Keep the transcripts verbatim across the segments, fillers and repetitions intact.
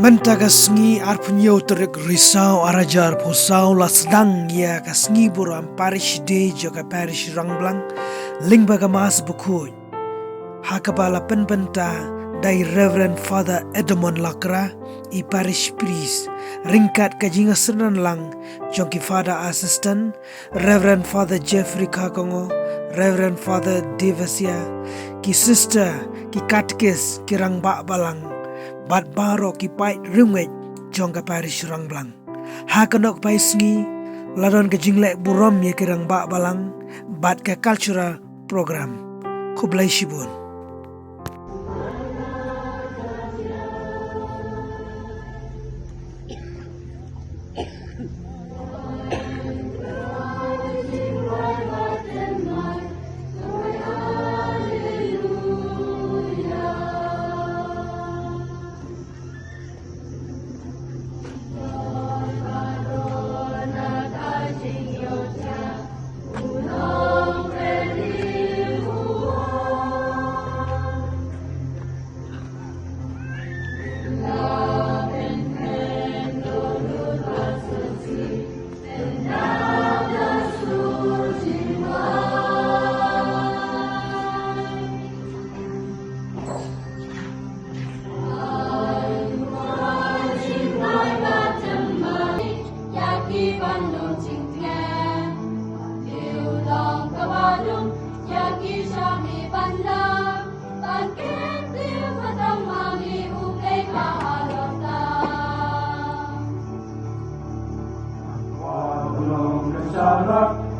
Mynta ka sngi arphew hynñiew tarik Risaw arhajar arphew saw la sdang ïa ka sngi burom Parish Day jong ka Parish Rangblang lyngba ka Mass bakhuid, ha kaba la pynbynta da i Reverend Father Edmund Lakra, i Parish Priest, ryngkat ka jingïasynran lang jong ki Father Assistant, Reverend Father Jeffrey Kharkongor, Reverend Father Devasia, ki sister, ki katekis, ki rangbah balang, bad baroh ki paid riewngeit jong ka Parish Rangblang. Ha kano ka paid sngi la don ka jingleh burom ïa ki rangbah balang bad ka cultural program. Khublei shibun.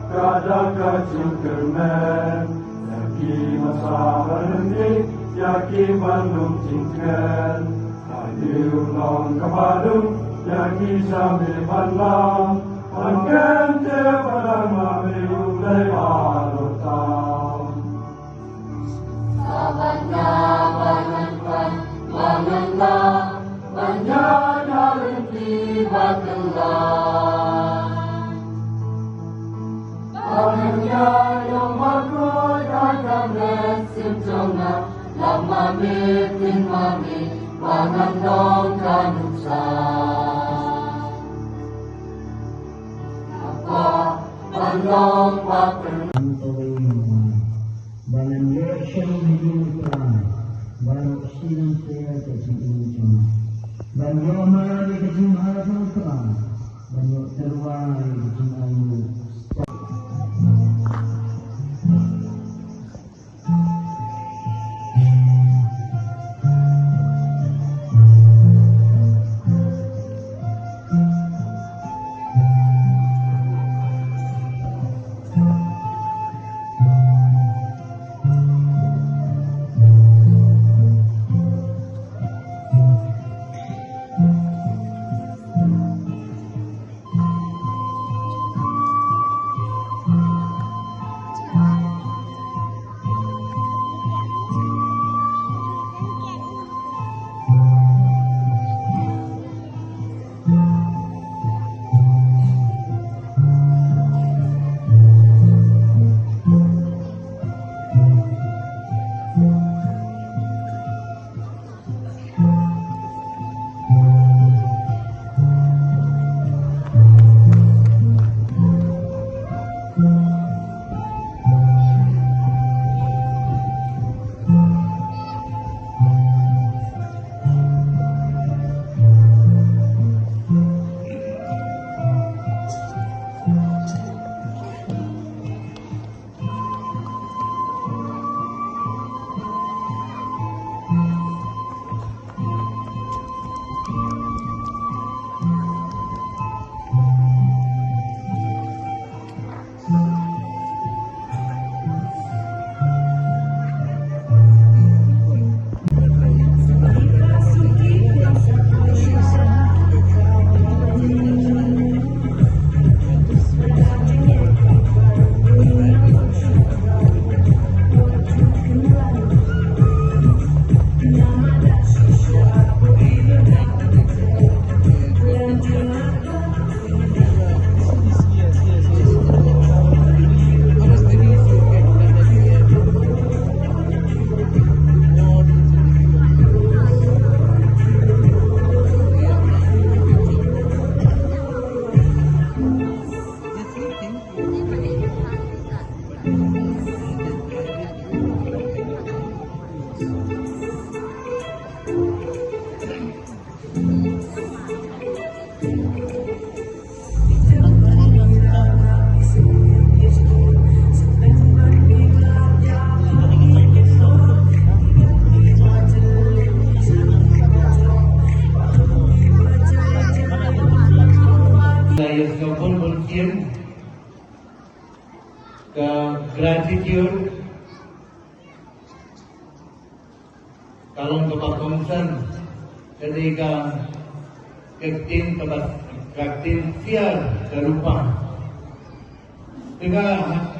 Ka da ka jingkyrmen ïa ki masa ba rynti, ïa ki ban long jingkmen. Ai dei u long kaba dum ïa ki sha me ban lam, ban kyntiep ba dang ma me U Blei ba don tam. Ba ngan ïoh shong ha ïing u Trai baroh shi nangta ka jingim jong nga. Ban ïoh man ïa ka jingbha jong u Trai, ban ïoh tyrwa ïa ka jingainguh. Ka gratitude ka long kaba kongsan, ka dei ka ktien kaba, ka ktien siar ka rupa. Te nga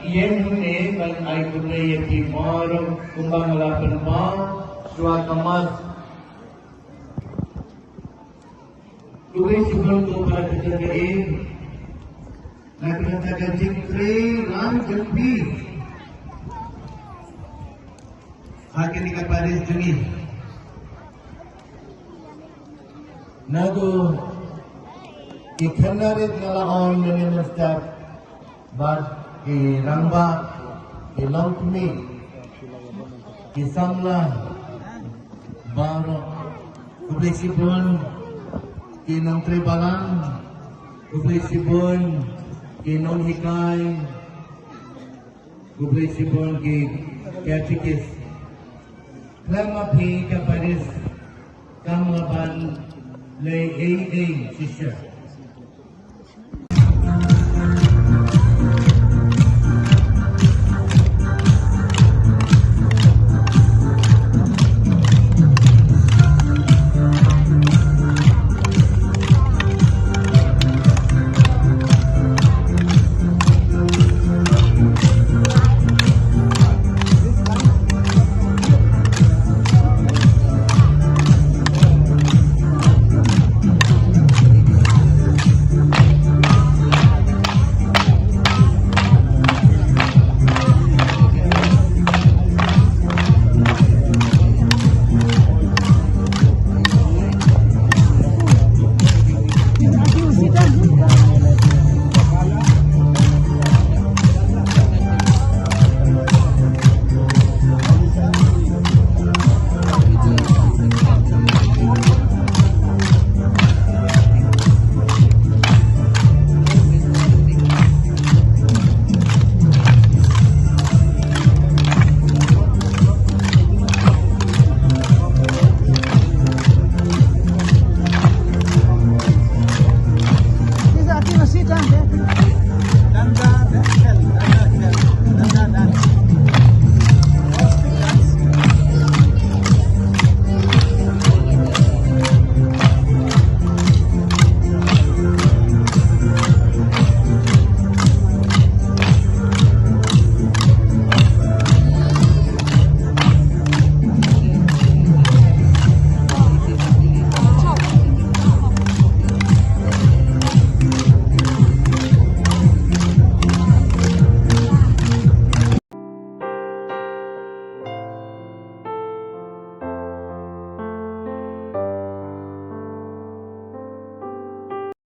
ïeng hangne ban ai khublei ïa phi baroh kumba nga la pynpaw shuwa ka mass. Khublei shibun ko para ka jong ka, eh. Na ka bynta ka jingtrei lang jong phi ha kane ka parish jong ngi. Na ko ki khynnah rit nga la ong mynne mynstep, bad ki rangbah, ki longkmie, ki samla baroh, khublei shibun ki nongtrei balang, khublei shibun ki nonghikai, khublei shibun ki katekis. Khlem ma phi ka parish kam lah ban leh ei ei shisha.